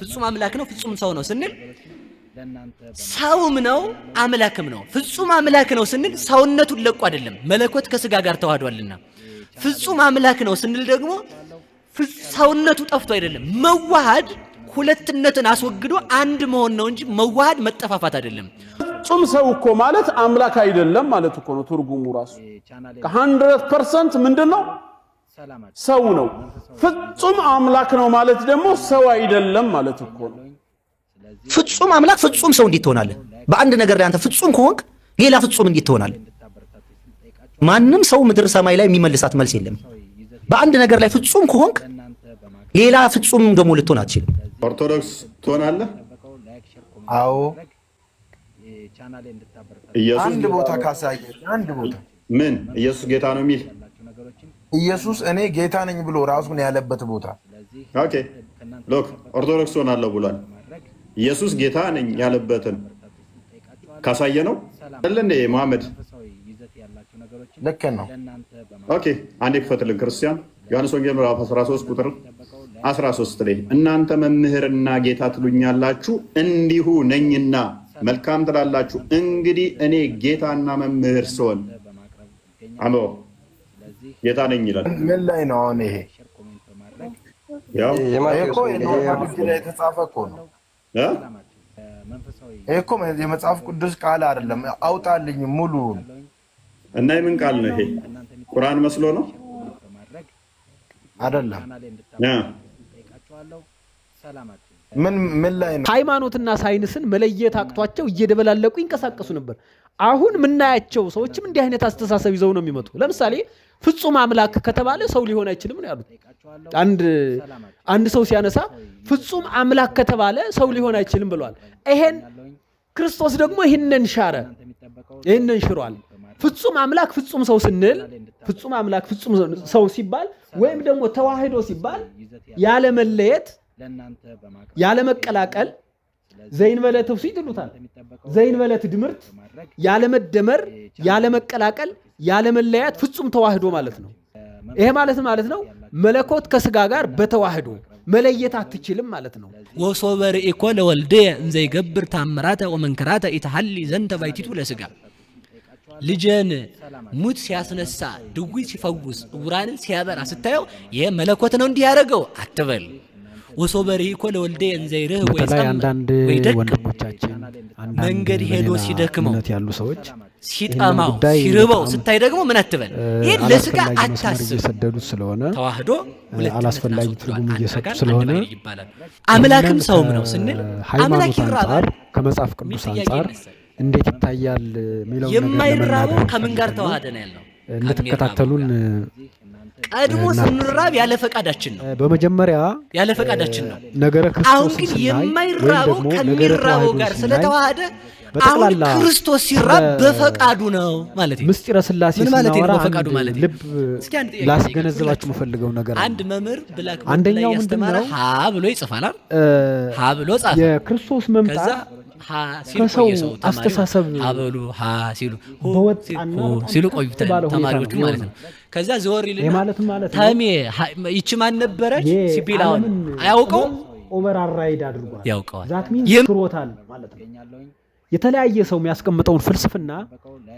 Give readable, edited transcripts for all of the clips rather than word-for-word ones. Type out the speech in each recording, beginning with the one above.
ፍጹም አምላክ ነው፣ ፍጹም ሰው ነው ስንል ሰውም ነው አምላክም ነው። ፍጹም አምላክ ነው ስንል ሰውነቱን ለቆ አይደለም፣ መለኮት ከስጋ ጋር ተዋህዷልና። ፍጹም አምላክ ነው ስንል ደግሞ ሰውነቱ ጠፍቶ አይደለም። መዋሃድ ሁለትነትን አስወግዶ አንድ መሆን ነው እንጂ መዋሃድ መጠፋፋት አይደለም። ፍጹም ሰው እኮ ማለት አምላክ አይደለም ማለት እኮ ነው ትርጉሙ ራሱ። ከ100% ምንድን ነው? ሰው ነው። ፍጹም አምላክ ነው ማለት ደግሞ ሰው አይደለም ማለት እኮ ነው። ፍጹም አምላክ ፍጹም ሰው እንዴት ትሆናለህ? በአንድ ነገር ላይ አንተ ፍጹም ከሆንክ ሌላ ፍጹም እንዴት ትሆናለህ? ማንም ሰው ምድር ሰማይ ላይ የሚመልሳት መልስ የለም። በአንድ ነገር ላይ ፍጹም ከሆንክ ሌላ ፍጹም ደግሞ ልትሆን አትችልም። ኦርቶዶክስ ትሆናለህ? አዎ። ኢየሱስ አንድ ቦታ ካሳየ፣ አንድ ቦታ። ምን? ኢየሱስ ጌታ ነው የሚል? ኢየሱስ እኔ ጌታ ነኝ ብሎ ራሱን ያለበት ቦታ። Okay, look፣ ኦርቶዶክስ ትሆናለህ ብሏል። ኢየሱስ ጌታ ነኝ ያለበትን ካሳየ ነው አይደለ እንዴ መሐመድ? ልክ ነው። Okay፣ አንዴ ክፈትልን ክርስቲያን። ዮሐንስ ወንጌል ምዕራፍ 13 ቁጥር 13 ላይ እናንተ መምህርና ጌታ ትሉኛላችሁ፣ እንዲሁ ነኝና መልካም ትላላችሁ። እንግዲህ እኔ ጌታና መምህር ስሆን፣ አንብበው፣ ጌታ ነኝ ይላል። ምን ላይ ነው አሁን ይሄ? ያው ይሄ እኮ የ normal ሕግ ላይ የተጻፈ እኮ ነው። እ? ይሄ እኮ የመጽሐፍ ቅዱስ ቃል አይደለም። አውጣልኝ ሙሉውን። እና የምን ቃል ነው ይሄ? ቁርአን መስሎ ነው? አይደለም። እ። ምን ምን ላይ ነው? ሃይማኖትና ሳይንስን መለየት አቅቷቸው እየደበላለቁ ይንቀሳቀሱ ነበር። አሁን የምናያቸው ሰዎችም እንዲህ አይነት አስተሳሰብ ይዘው ነው የሚመጡ። ለምሳሌ ፍጹም አምላክ ከተባለ ሰው ሊሆን አይችልም ነው ያሉት። አንድ ሰው ሲያነሳ ፍጹም አምላክ ከተባለ ሰው ሊሆን አይችልም ብሏል። ይሄን ክርስቶስ ደግሞ ይህንን ሻረ፣ ይህንን ሽሯል። ፍጹም አምላክ ፍጹም ሰው ስንል፣ ፍጹም አምላክ ፍጹም ሰው ሲባል ወይም ደግሞ ተዋህዶ ሲባል ያለመለየት፣ ያለመቀላቀል፣ ዘእንበለ ትውሲት ይሉታል። ዘእንበለ ትድምርት፣ ያለመደመር፣ ያለመቀላቀል፣ ያለመለያት ፍጹም ተዋህዶ ማለት ነው። ይሄ ማለት ማለት ነው መለኮት ከስጋ ጋር በተዋህዶ መለየት አትችልም ማለት ነው። ወሶበ ርኢኮ ለወልድየ እንዘ ይገብር ታምራተ ወመንክራተ ኢትሐሊ ዘንተ ባሕቲቱ ለስጋ። ልጄን ሙት ሲያስነሳ፣ ድውይ ሲፈውስ፣ ዕውራንን ሲያበራ ስታየው ይሄ መለኮት ነው እንዲህ ያደረገው አትበል። ወሶበ ርኢኮ ለወልድየ እንዘ ይርህ ወይ በተለይ ጸምእ አንዳንድ ወይ ደቅም ወንድሞቻችን፣ አንዳንድ መንገድ ሄዶ በሌላ ሲደክመው፣ እምነት ያሉ ሰዎች ሲጠማው፣ ጉዳይ ሲርበው በጣም ስታይ ደግሞ ምን አትበል። ይሄን ለስጋ አላስፈላጊ መስመር አታስብ። እየሰደዱት ስለሆነ ተዋህዶ ሁለትነትን አላስፈላጊ አስወግዷል። ትርጉም አንድ እየሰጡ አካል አንድ ስለሆነ ባህሪ ይባላል። አምላክም ይህንን ሰውም ነው ስንል አምላክ ከሃይማኖት ይራባል አንጻር፣ ከመጽሐፍ የሚል ቅዱስ ጥያቄ አንጻር ይነሳል። እንዴት ይታያል የሚለውን ነገር የማይራበው ለመናገር ከምን ጋር ፈልገን ነው። ተዋህደ ነው ያልነው? ከሚራበው እንድትከታተሉን ጋር። ቀድሞ ስንራብ ያለ ፈቃዳችን ነው፣ በመጀመሪያ ያለ ፈቃዳችን ነው። ነገረ አሁን ክርስቶስን ግን ስናይ ወይም የማይራበው ደግሞ ነገረ ከሚራበው ተዋህዶን ጋር ስናይ ስለተዋሃደ አሁን በጠቅላላ ክርስቶስ ሲራብ ስለ በፈቃዱ ነው ማለት ነው። ምስጢረ ስላሴ ምን ማለት ነው? ስናወራ በፈቃዱ አንድ ማለት ነው። ልብ እስኪ አንድ ጥያቄ ላስገነዝባችሁ ልጠይቃችሁ። የምፈልገው ነገር አለ። አንድ መምህር blackboard ላይ አንደኛው ምንድን ያስተማረ ነው? ሀ ብሎ ይጽፋል አይደል? ሀ ብሎ ጻፈ። የክርስቶስ ከዛ መምጣት ሀ ሲል ከሰው ቆየ ሰው ተማሪው አስተሳሰብ ሀ በሉ ሀ ሲሉ ሁ በወጣና ሁ በጣም ሲሉ ቆዩ ከፍ ባለ ሁኔታ ተማሪዎቹ ነው ማለት ነው። ከዛ ዘወር ይሄ ይልና ማለት ማለት ነው ተሜ ይቺ ማን ነበረች ሲቢል አሁን የዓለምን አያውቀውም? ጥበብ override አድርጓል። ያውቀዋል። That means ሽሮታል ማለት ነው። የተለያየ ሰው የሚያስቀምጠውን ፍልስፍና፣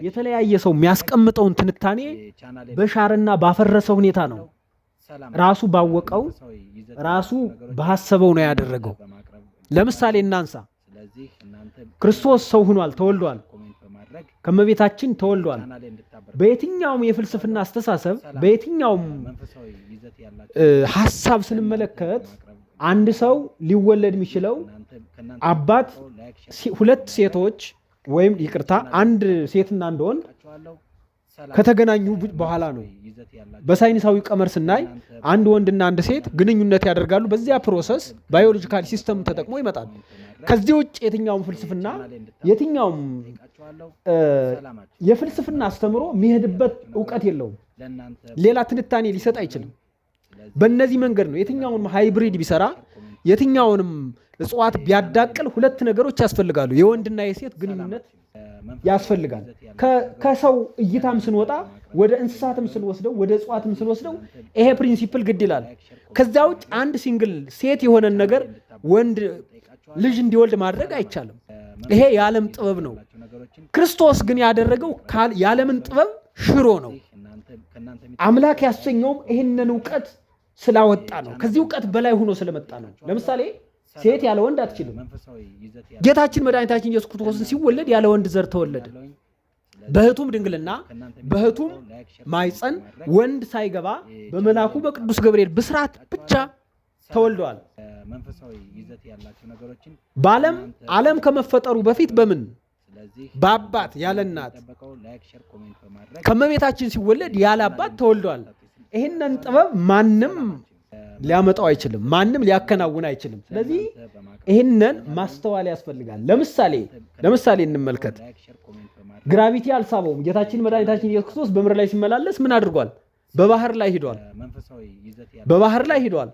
የተለያየ ሰው የሚያስቀምጠውን ትንታኔ በሻርና ባፈረሰ ሁኔታ ነው። ራሱ ባወቀው፣ ራሱ ባሰበው ነው ያደረገው። ለምሳሌ እናንሳ። ክርስቶስ ሰው ሆኗል፣ ተወልዷል፣ ከእመቤታችን ተወልዷል። በየትኛውም የፍልስፍና አስተሳሰብ፣ በየትኛውም ሀሳብ ስንመለከት አንድ ሰው ሊወለድ የሚችለው አባት ሁለት ሴቶች ወይም ይቅርታ አንድ ሴትና አንድ ወንድ ከተገናኙ በኋላ ነው። በሳይንሳዊ ቀመር ስናይ አንድ ወንድና አንድ ሴት ግንኙነት ያደርጋሉ። በዚያ process biological system ተጠቅሞ ይመጣል። ከዚህ ውጭ የትኛውም ፍልስፍና፣ የትኛውም የፍልስፍና አስተምሮ የሚሄድበት እውቀት የለውም። ሌላ ትንታኔ ሊሰጥ አይችልም። በእነዚህ መንገድ ነው የትኛውንም hybrid ቢሰራ፣ የትኛውንም እጽዋት ቢያዳቅል ሁለት ነገሮች ያስፈልጋሉ። የወንድና የሴት ግንኙነት ያስፈልጋል። ከሰው እይታም ስንወጣ ወደ እንስሳትም ስንወስደው ወደ እጽዋትም ስንወስደው ይሄ principle ግድ ይላል። ከዚያ ውጭ አንድ single ሴት የሆነን ነገር ወንድ ልጅ እንዲወልድ ማድረግ አይቻልም። ይሄ የዓለም ጥበብ ነው። ክርስቶስ ግን ያደረገው የዓለምን ጥበብ ሽሮ ነው። አምላክ ያሰኘውም ይህንን እውቀት ስላወጣ ነው። ከዚህ እውቀት በላይ ሆኖ ስለመጣ ነው። ለምሳሌ ሴት ያለ ወንድ አትችልም። ጌታችን መድኃኒታችን ኢየሱስ ክርስቶስን ሲወለድ ያለ ወንድ ዘር ተወለደ። በህቱም ድንግልና በህቱም ማይፀን ወንድ ሳይገባ በመልአኩ በቅዱስ ገብርኤል ብስራት ብቻ ተወልደዋል። በዓለም ዓለም ከመፈጠሩ በፊት በምን በአባት ያለ እናት ከመቤታችን ሲወለድ ያለ አባት ተወልዷል። ይህንን ጥበብ ማንም ሊያመጣው አይችልም። ማንም ሊያከናውን አይችልም። ስለዚህ ይህንን ማስተዋል ያስፈልጋል። ለምሳሌ እንመልከት። ግራቪቲ አልሳበውም። ጌታችን መድኃኒታችን ኢየሱስ ክርስቶስ በምድር ላይ ሲመላለስ ምን አድርጓል? በባህር ላይ ሂዷል። በባህር ላይ ሂዷል።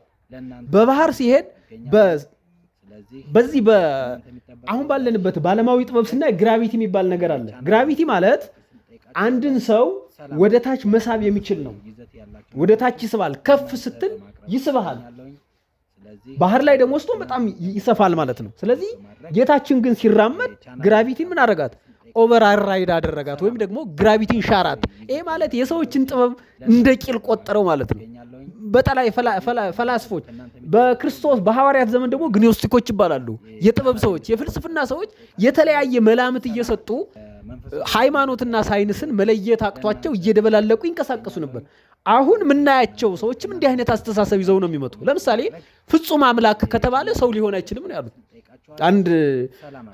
በባህር ሲሄድ በዚህ አሁን ባለንበት በዓለማዊ ጥበብ ስናይ gravity የሚባል ነገር አለ። Gravity ማለት አንድን ሰው ወደ ታች መሳብ የሚችል ነው። ወደ ታች ይስባል። ከፍ ስትል ይስብሃል። ባህር ላይ ደግሞ ወስዶ በጣም ይሰፋል ማለት ነው። ስለዚህ ጌታችን ግን ሲራመድ gravity ን ምን አደረጋት? Override አደረጋት፣ ወይም ደግሞ gravity ን ሻራት። ይሄ ማለት የሰዎችን ጥበብ እንደ ቂል ቆጠረው ማለት ነው። በጠላይ ፈላስፎች በክርስቶስ በሐዋርያት ዘመን ደግሞ ግኖስቲኮች ይባላሉ። የጥበብ ሰዎች፣ የፍልስፍና ሰዎች የተለያየ መላምት እየሰጡ ሃይማኖትና ሳይንስን መለየት አቅቷቸው እየደበላለቁ ይንቀሳቀሱ ነበር። አሁን የምናያቸው ሰዎችም እንዲህ አይነት አስተሳሰብ ይዘው ነው የሚመጡ። ለምሳሌ ፍጹም አምላክ ከተባለ ሰው ሊሆን አይችልም ነው ያሉት።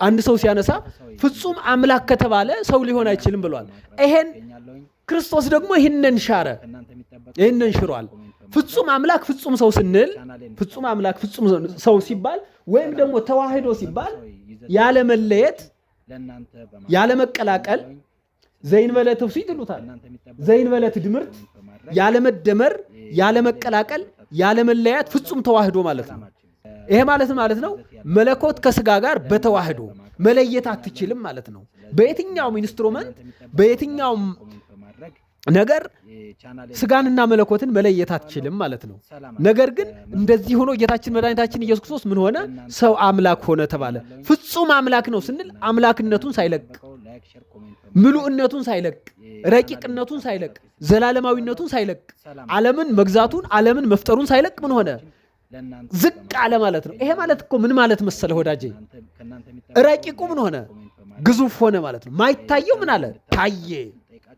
አንድ ሰው ሲያነሳ ፍጹም አምላክ ከተባለ ሰው ሊሆን አይችልም ብሏል። ይሄን ክርስቶስ ደግሞ ይህንን ሻረ፣ ይህንን ሽሯል። ፍጹም አምላክ ፍጹም ሰው ስንል ፍጹም አምላክ ፍጹም ሰው ሲባል ወይም ደግሞ ተዋህዶ ሲባል ያለመለየት ያለመቀላቀል ዘይንበለ ትውሲት ይሉታል። ዘይንበለ ትድምርት ያለመደመር፣ ያለመቀላቀል፣ ያለመለያት ፍጹም ተዋህዶ ማለት ነው። ይሄ ማለት ነው መለኮት ከስጋ ጋር በተዋህዶ መለየት አትችልም ማለት ነው። በየትኛውም instrument በየትኛውም ነገር ስጋንና መለኮትን መለየት አትችልም ማለት ነው። ነገር ግን እንደዚህ ሆኖ ጌታችን መድኃኒታችን ኢየሱስ ክርስቶስ ምን ሆነ? ሰው አምላክ ሆነ ተባለ። ፍጹም አምላክ ነው ስንል አምላክነቱን ሳይለቅ፣ ምሉዕነቱን ሳይለቅ፣ ረቂቅነቱን ሳይለቅ፣ ዘላለማዊነቱን ሳይለቅ፣ ዓለምን መግዛቱን ዓለምን መፍጠሩን ሳይለቅ ምን ሆነ? ዝቅ አለ ማለት ነው። ይሄ ማለት እኮ ምን ማለት መሰለህ ወዳጄ? ረቂቁ ምን ሆነ? ግዙፍ ሆነ ማለት ነው። ማይታየው ምን አለ? ታየ።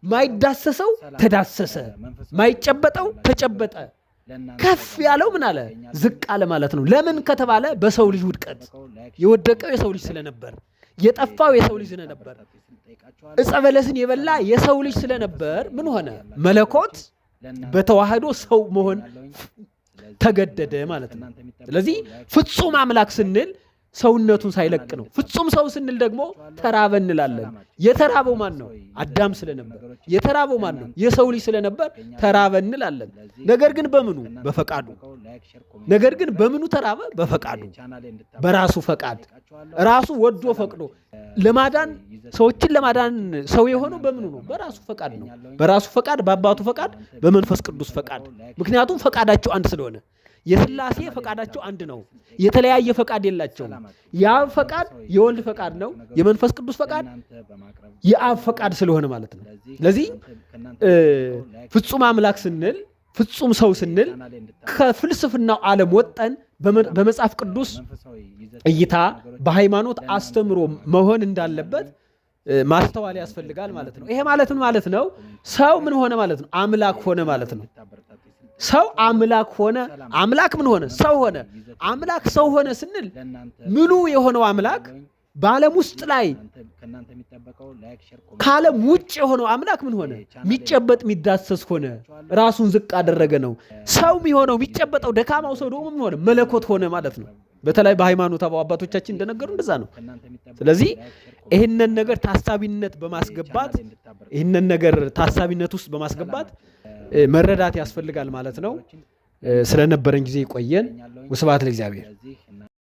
ማይዳሰሰው ተዳሰሰ። ማይጨበጠው ተጨበጠ። ከፍ ያለው ምን አለ? ዝቅ አለ ማለት ነው። ለምን ከተባለ በሰው ልጅ ውድቀት የወደቀው የሰው ልጅ ስለነበር፣ የጠፋው የሰው ልጅ ስለነበር፣ ዕፀ በለስን የበላ የሰው ልጅ ስለነበር ምን ሆነ? መለኮት በተዋህዶ ሰው መሆን ተገደደ ማለት ነው። ስለዚህ ፍጹም አምላክ ስንል ሰውነቱን ሳይለቅ ነው። ፍጹም ሰው ስንል ደግሞ ተራበ እንላለን። የተራበው ማን ነው? አዳም ስለነበር። የተራበው ማን ነው? የሰው ልጅ ስለነበር ተራበ እንላለን። ነገር ግን በምኑ? በፈቃዱ። ነገር ግን በምኑ ተራበ? በፈቃዱ፣ በራሱ ፈቃድ፣ ራሱ ወዶ ፈቅዶ ለማዳን ሰዎችን ለማዳን ሰው የሆነው በምኑ ነው? በራሱ ፈቃድ ነው። በራሱ ፈቃድ፣ በአባቱ ፈቃድ፣ በመንፈስ ቅዱስ ፈቃድ። ምክንያቱም ፈቃዳቸው አንድ ስለሆነ የሥላሴ ፈቃዳቸው አንድ ነው። የተለያየ ፈቃድ የላቸውም። የአብ ፈቃድ የወልድ ፈቃድ ነው። የመንፈስ ቅዱስ ፈቃድ የአብ ፈቃድ ስለሆነ ማለት ነው። ስለዚህ ፍጹም አምላክ ስንል ፍጹም ሰው ስንል ከፍልስፍናው ዓለም ወጠን በመጽሐፍ ቅዱስ እይታ በሃይማኖት አስተምሮ መሆን እንዳለበት ማስተዋል ያስፈልጋል ማለት ነው። ይሄ ማለት ምን ማለት ነው? ሰው ምን ሆነ ማለት ነው? አምላክ ሆነ ማለት ነው። ሰው አምላክ ሆነ። አምላክ ምን ሆነ? ሰው ሆነ። አምላክ ሰው ሆነ ስንል ምሉ የሆነው አምላክ በዓለም ውስጥ ላይ ከዓለም ውጭ የሆነው አምላክ ምን ሆነ? የሚጨበጥ የሚዳሰስ ሆነ። ራሱን ዝቅ አደረገ ነው። ሰው የሚሆነው የሚጨበጠው ደካማው ሰው ደግሞ ምን ሆነ? መለኮት ሆነ ማለት ነው። በተለይ በሃይማኖት አበው አባቶቻችን እንደነገሩ እንደዛ ነው። ስለዚህ ይህንን ነገር ታሳቢነት በማስገባት ይህንን ነገር ታሳቢነት ውስጥ በማስገባት መረዳት ያስፈልጋል ማለት ነው። ስለነበረን ጊዜ ይቆየን። ወስብሐት ለእግዚአብሔር።